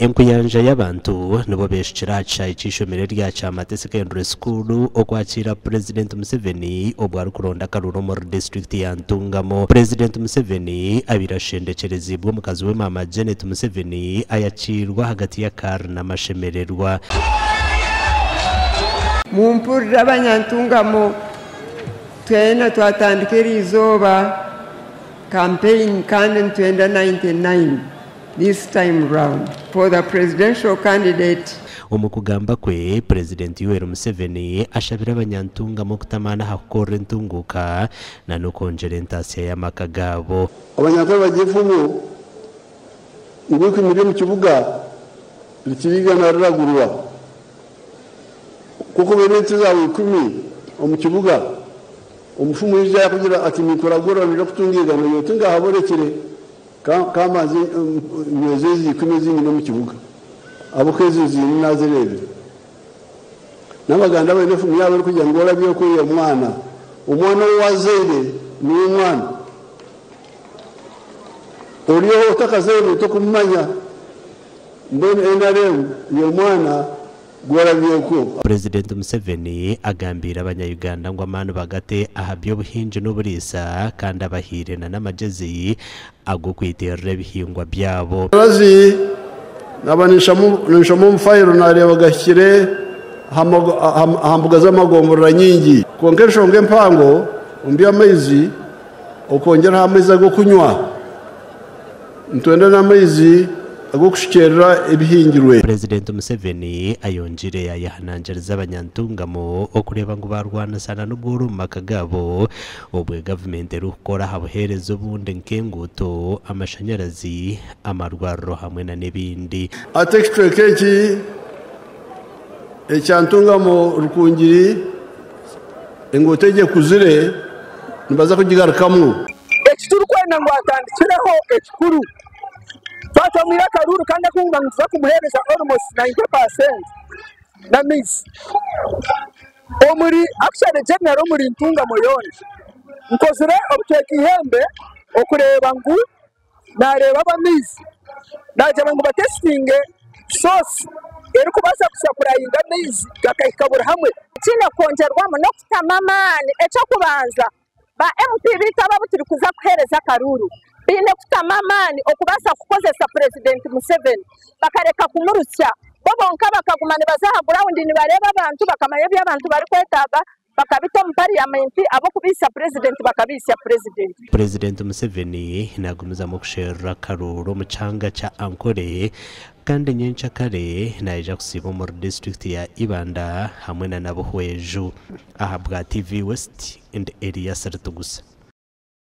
Enkuyanja y'abantu nibo beeshukire aha kishaayi ky'eishomero erya Kyamate Secondary School okwakiira Purezidenti Museveni obwo arikuronda akaruuru omuri disiturikiti ya Ntungamo. Purezidenti Museveni abaire ashendekyereziibwe omukazi we Maama Janet Museveni ayakiirwa ahagati y'akaari n'amashemererwa. Mumpurire abanyantungamo, twena twatandika eriizooba campaign kandi nitwenda 99 this time round for the presidential candidate. Omu kugamba kwe, Purezidenti Yoweri Museveni ashabire abanyantungamo okutamaana aha kukorera entunguuka na n'okwongyera entaasya y'amaka gaabo. Abanyankore bagira enfumu ngu eikumi ry'omu kibuga rikira eigana riragurwa. Ku orikuba oine ente zaawe ikumi omu kibuga, omufumu yaija yaakugira ati, Ninkuragurira noija kutunga eigana, ogira oti, Ngaaha borekire, ka mbanze nyweze ezi ikumi ezi nyine omu kibuga, ahabw'okuba ezi nziine naazireebire. N'Abaganda baine efumu yaabo erikugira ngu orabye okweya omwana, omwana ou waazaire niwe mwana. Ori ou otakazaire tokumumanya. Mbwenu nrm y'omwana gw'orabyeku. Purezidenti Museveni agambiire abanya-Uganda ngu amaani bagate aha by'obuhingi n'oburiisa kandi abahaire na n'amagyezi ag'okwiterera ebihingwa byabo. Mbabazi, Naaba ninshoma omu fayiro naareeba gahikire aha mbuga z'amagomborora nyingi. Kwonka enshonga empango omu by'amaizi okwongyeraho amaizi ag'okunywa. Nitwenda n'amaizi ag'okushukyerera ebihingirwe. Purezidenti Museveni ayongiire yaayehanangiriza abanyantungamo okureeba ngu baarwanisana n'obworo omu maka gaabo obwo gavumenti erikukora aha buheereza obundi nk'enguuto, amashanyarazi, amarwariro hamwe na n'ebindi. Hati ekicweka eki ekya Ntungamo Rukungiri enguuto egi ekuzire nibaza kugigarukamu. Eki turikwenda ngu atandikireho ekikuru, twatwamwire akaruuru kandi akunga ngu nituza kumuheereza almost 90% n'amaizi omuri actually general omuri Ntungamo yoona. Nkozire obucweka eihembe okureeba ngu Naareeba ab'amaizi, naagira ngu batesitinge source erikubaasa kusapurayinga amaizi gakahika buri hamwe. Ekiine kwongyerwamu n'okutamu amaani. Eky'okubanza, ba MP baitu abo abu turikuza kuheereza akaruuru baine kutamu amaani okubaasa kukozesa Purezidenti Museveni bakareka kumurutsya. Bo bonka bakaguma nibaza aha gurawundi nibareeba abantu bakamanya ebi abantu barikwetaaga bakabita omu pariyamenti ab'okubaisa purezidenti bakabaisya purezidenti. Purezidenti Museveni nagumizamu okusherura akaruuru omu kyanga kya Ankole kandi nyenkyakare naija kusiiba omuri disiturikiti ya Ibanda hamwe na Nabuhweju. Ahabwa TV West, ndi Elias Ritugusa.